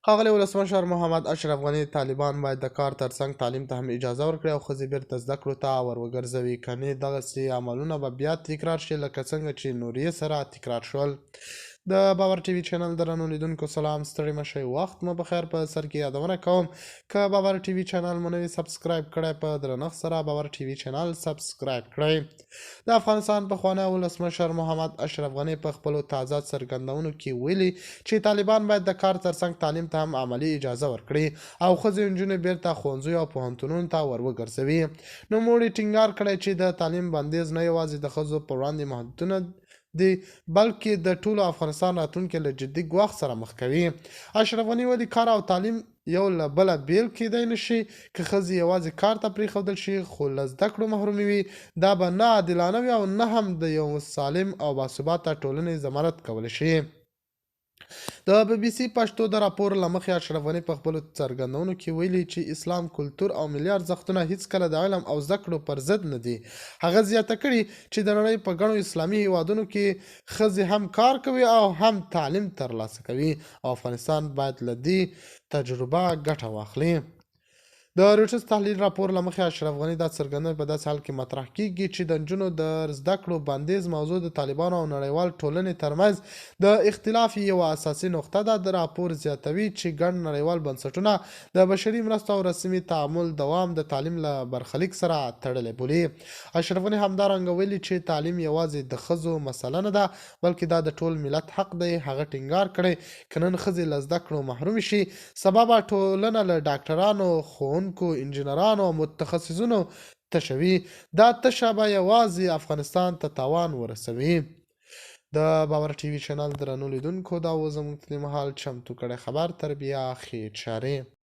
ښاغلی ولسمشر محمد اشرف غني، طالبان باید د کار ترڅنګ تعلیم ته هم اجازه ورکړي او ښځې بیرته زده کړو ته ور وګرځوي، کنې دغسې عملونه به بیا تکرار شي لکه څنګه چې نوریې سره تکرار شول. د باور ټي وي چینل درنو لیدونکو سلام، ستړي مه شئ، وخت مو په خیر. په سر کې یادونه کوم که باور ټي وي چینل مو نوی سبسکرایب کړی، په درنښت سره باور ټي وي چینل سبسکرایب کړئ. د افغانستان پخوانی ولسمشر محمد اشرف غني په خپلو تازه څرګندونو کې ویلي چې طالبان باید د کار ترڅنګ تعلیم ته هم عملي اجازه ورکړي او ښځې او نجونې بیرته ښوونځیو او پوهنتونونو ته ور وګرځوي. نوموړي ټینګار کړی چې د تعلیم بندیز نه یوازې د ښځو پر وړاندې محدودیتونه دي، بلکې د ټولو افغانستان راتلونکی له جدي ګواښ سره مخ کوي. اشرف غني ویلي، کار او تعلیم یو له بله بېل کېدای نه شي. که ښځې یوازې کار ته پرېښودل شي، خو له زده کړو محرومې وي، دا به نه عادلانه وي او نه هم د یو سالم او باثباته ټولنې ضمانت کولی شي. د بي بي سي پښتو د راپور له مخې، اشرف غني په خپلو څرګندونو کې ویلي چې اسلام، کلتور او ملي ارزښتونه هیڅکله د علم او زده کړو پر ضد نه دي. هغه زیاته کړې چې د نړۍ په ګڼو اسلامي هیوادونو کې ښځې هم کار کوي او هم تعلیم ترلاسه کوي او افغانستان باید له دې تجربه ګټه واخلي. د رویټرز تحلیل راپور له مخې، اشرف غني دا څرګندونې په داسې حال کې مطرح کیږي چې د نجونو د زده کړو بندیز موضوع د طالبانو او نړیوال ټولنې ترمنځ د اختلاف یوه اساسي نقطه ده. د راپور زیاتوي چې ګڼ نړیوال بنسټونه د بشري مرستو او رسمي تعامل دوام د تعلیم له برخلیک سره تړلی بولي. اشرف غني همدارنګه ویلي چې تعلیم یوازې د ښځو مسله نه ده، بلکې دا د ټول ملت حق دی. هغه ټینګار کړی، که نن ښځې له زده کړو محرومې شي، سبا به ټولنه له ډاکټرانو، ښوونکو، انجینرانو او متخصصینو تشه وي. دا تشه به یوازې افغانستان ته تاوان ورسوي. د باور ټي وي چینل درنو لیدونکو، دا و زموږ تر دې مهال چمتو کړی خبر. تر بیا، ښې چارې.